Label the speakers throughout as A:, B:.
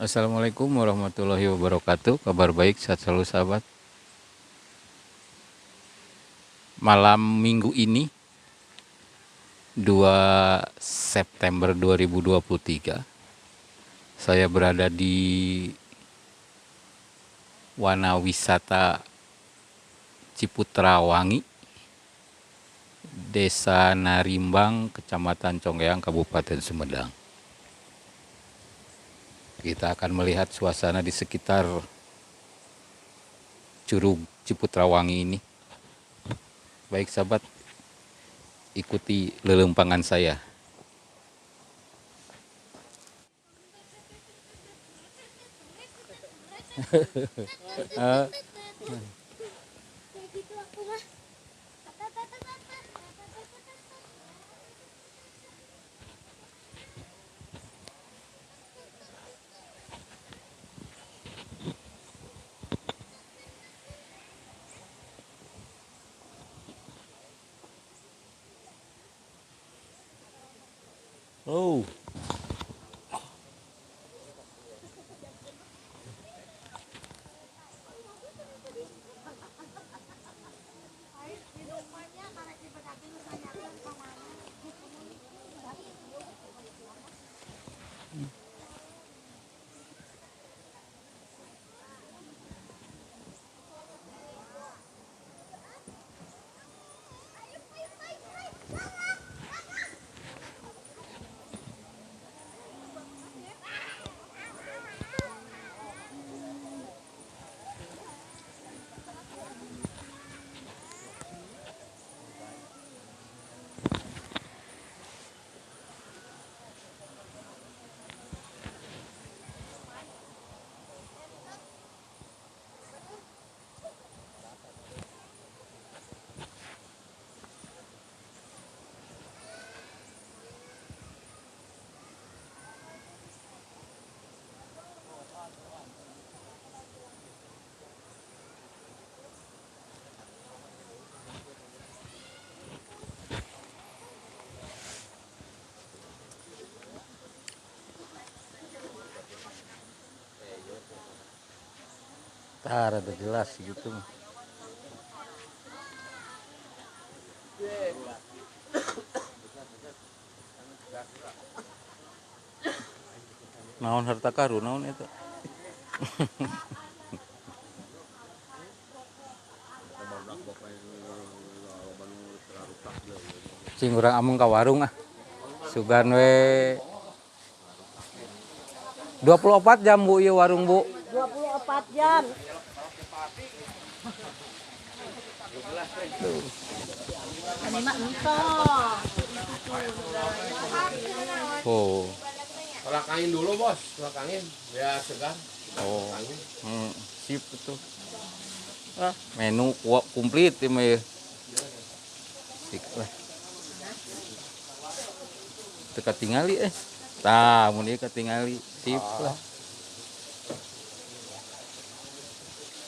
A: Assalamualaikum warahmatullahi wabarakatuh. Kabar baik, sehat selalu sahabat. Malam minggu ini 2 September 2023, saya berada di Wana Wisata Ciputrawangi, Desa Narimbang, Kecamatan Conggeang, Kabupaten Sumedang. Kita akan melihat suasana di sekitar Curug Ciputrawangi ini. Baik sahabat, ikuti lelempangan saya. Oh. Tar, ada jelas gitu. Naon harta karun, naon itu. Cing urang amung ka warung ah. Sugan we 24 jam Bu ieu warung Bu.
B: 24 jam.
A: Oh.
C: Tolak angin dulu bos, tolak angin biar segar.
A: Oh. Sip itu. Ah, menu komplit ini ya. Sik lah. Teu katingali eh. Tah, mun ieu katingali, sip lah.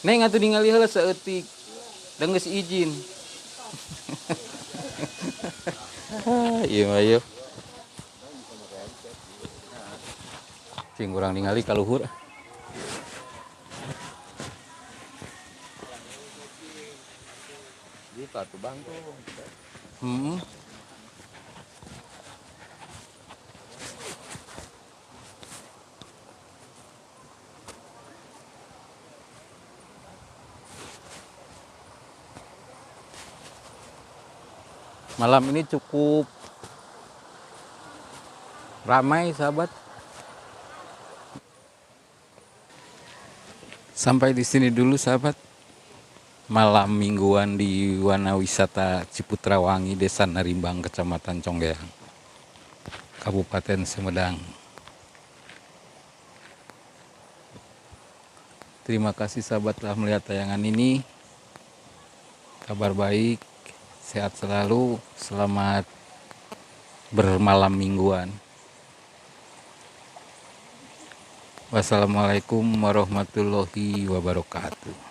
A: Neng atuh ningali heula saeutik. Da geus izin. Ieu mah ieu. Cing urang ningali ka luhur.
C: Gitu atuh Bang tuh.
A: Malam ini cukup ramai sahabat. Sampai di sini dulu sahabat. Malam mingguan di Wana Wisata Ciputrawangi, Desa Narimbang, Kecamatan Conggeang, Kabupaten Sumedang. Terima kasih sahabat telah melihat tayangan ini. Kabar baik, sehat selalu, selamat bermalam mingguan. Wassalamualaikum warahmatullahi wabarakatuh.